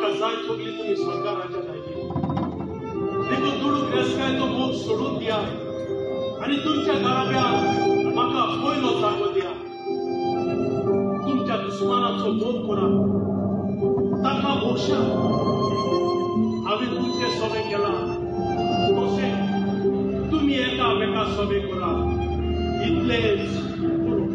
म्हाका जाय सगळी तुमी स्वर्गा राज्यात आयली. देखून दुडू ग्रेस्कायचो मोग सोडून दिया आनी तुमच्या घराब्याक म्हाका पयलो जागो दिया. तुमच्या दुस्मानाचो मोग करा, ताका भोगशा. हांवें तुमचे सवे केला तशें तुमी एकामेका सवे करा. इतलेंच पुरो.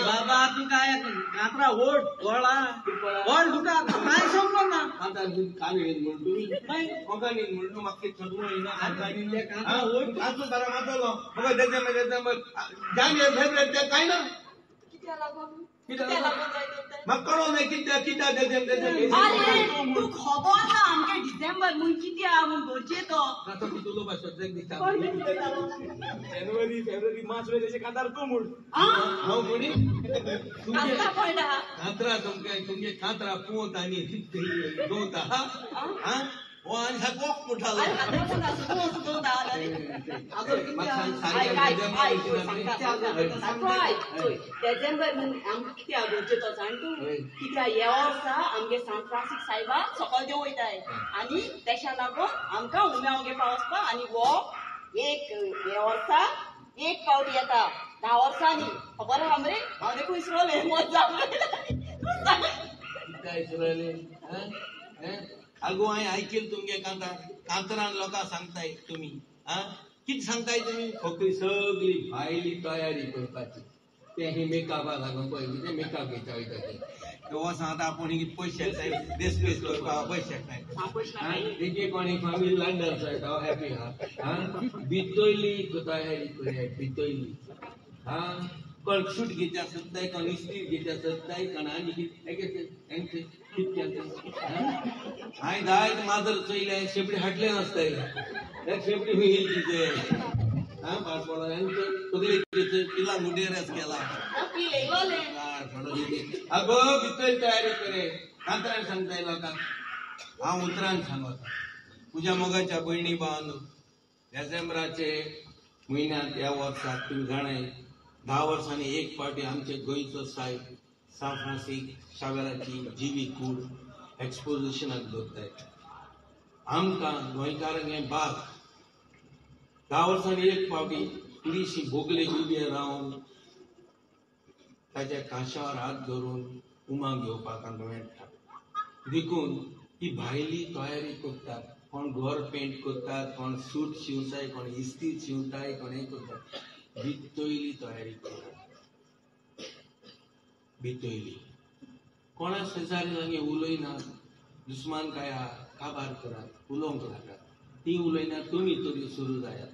बाबा तू काय कातरा ओढ गोळा ओढ तुका काय समजना काय ना तू खबर ना आमके डिसेंबर म्हूण कितें आहा म्हूण गरजे तो जानेवारी फेब्रुवारी मार्च तेजे कांतार तूं म्हूण हांव म्हणी कांतरा तुमगे तुमगे कांतरा पोंत आनी दोत आहा हो आनी सारको मुठालो. डिसेंबर म्हूण आमकां कितें गरजे तो जाण तूं कित्याक ह्या वर्सा आमगे सान फ्रांसीस सायबा सकयल देव वयताय आनी तेशा लागून आमकां उम्या घेवपा वचपा आनी हो एक ह्या वर्सा एक फावट येता 10 वर्सांनी. खबर आहा मरे? हांव देखून विसरलें मजा. विसरलें? आगो हांवें आयकेल तुमगे कांतार कांतरान लोकांक सांगताय तुमी आं कितें सांगताय तुमी? फकत सगळी भायली तयारी करपाची. ते ही मेकअपा लागून पळय कितें मेकअप घेता वयता ते हो सांगता आपूण कितें पयशे येताय देसपेस करपाक पयशे येताय. एक कोणी फामिली लंडन जाता हांव हॅपी आहा. आं भितरली तयारी करया भितरली. आं कोण सूट घेता सोदताय, कोण इस्त्री घेता सोदताय, कोण आनी कितें कितकें. हांवें जायत माजर चोयलें शेपडी हाडलें नासताय शेपडी खंय येयली तिचे आं पाड पडो सगळे पिला मुडेरच केला. अगो भितर तयारी करे कांतरान सांगताय लोकांक. हांव उतरान सांगता तुज्या मोगाच्या भयणी भावांनो, डिसेंबराचे म्हयन्यांत ह्या वर्साक तुमी जाणाय 10 वर्सांनी एक फावटी आमचे गोंयचो सायब सान फ्रांसीस शावेराची जिवी कूड एक्सपोजिशनाक दवरताय. आमकां गोंयकारांक हें बाग 10 वर्सांनी एक फावटी पुलिशी बोगले उबे रावन ताच्या कांशावर हात धरून उमांग घेवपाक आमकां मेळटा. देखून ही भायली तयारी करतात. कोण घर पेंट करतात, कोण सूट शिंवताय, कोण इस्त्री शिंवताय, कोण हें करतात. भितरली तयारी करतात. भितरली कोणा शेजारी लागीं उलयना, दुस्मान काय आहा काबार करात, उलोवंक नाकात. ती उलयना तुमी तरी सुरू जायात.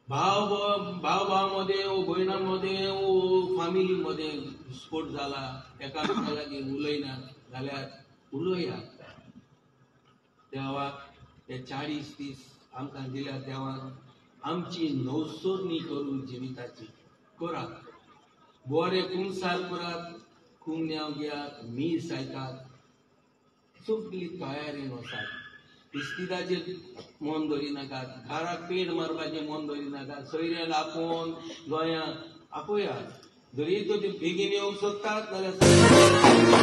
भाव भाव भाव मदें वो भयणा मदें वो फामिली मदें स्फोट जाला एकामेका लागीं उलयना जाल्यार उलोयात. देवाक हे 40 दीस आमकां दिल्या देवान आमची नवसोरणी करून जिविताची करात, बरे कुमसार करात, कुमन्यांव घेयात, मीस आयकात, सगळी तयारीन वसात. इस्तिदाचेर मन दवरिनाकात, घराक पेड मारपाचें मन दवरिनाकात, सोयऱ्यांक आपोवन गोंयांत आपोयात. जरी तो बेगीन येवंक सोदतात जाल्यार